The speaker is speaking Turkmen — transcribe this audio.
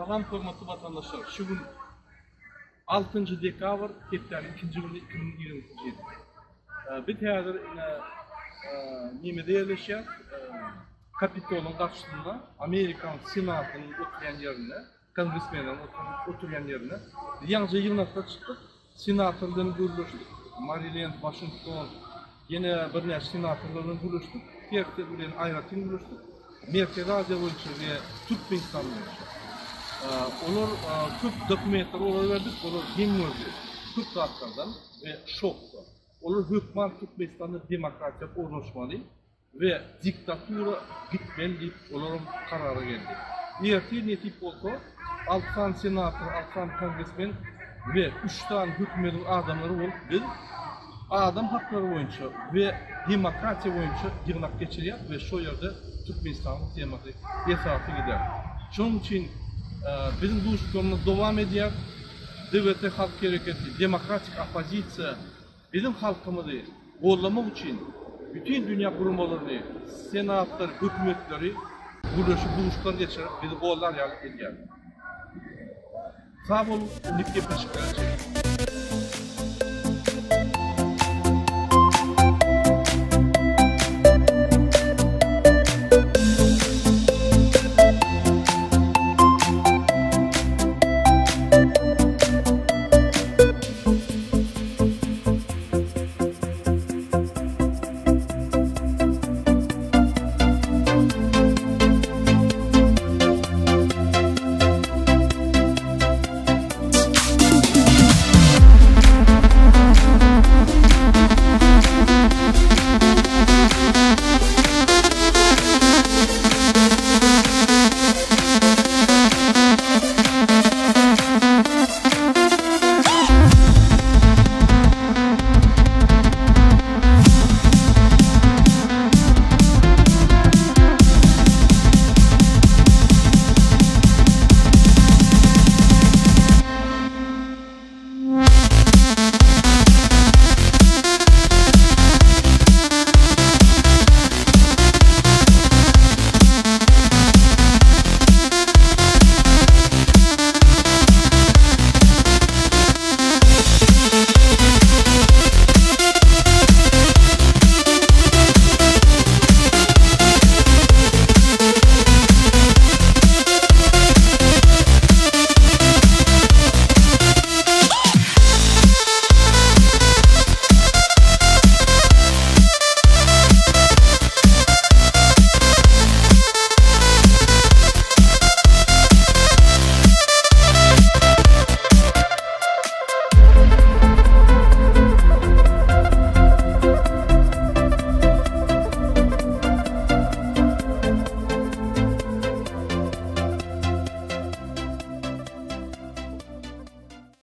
Salam hormatly watandaşlar! Şu gün altynjy dekabr, hepdäniň ikinji güni 2020-nji ýyl. Biz häzir ine nemede ýerleşýäs, Kapitolyň garşysynda, Amerikanyň Senatynyň oturýan ýerinde, kongresmenleriň oturýan ýerinde. Biz ýaňyja ýygnakdan çykdyk, senator bilen gürleşdik, Marilend, Waşington, ýene birnäçe senatorlar bilen gürleşdik, hersi bilen aýratyn gürleşdik. Merkezi Aziýa boýunça we Türkmenistan boýunça. Olar köp dokumentleri olara berdik, olar geň gördi köp zatlardan we şokda. Olar hökman Türkmenistanda demokratiýa ornaşmaly we diktatura gitmeli diýip olaram karara geldi. Ertir nesip bolsa alty sany senator, alty sany kongresmen we üç sany hökümediň adamlary bolup biz adam haklary boýunça we demokratiýa boýunça ýygnak geçirýäs we şo ýerde Türkmenistanyň temasy esasy gider. Şonuň üçin biziň duşuşyklarymyz dowam edýär. DWT Halk Hereketi, demokratik oppozisiýa Biziň halkymyzy gollamak üçin bütin dünýä guramalaryny, senatlary, hökümetleri gürleşip duşuşyklar geçirip bizi gollar ýaly edýär. Sag boluň, indiki gepleşiklere çenli.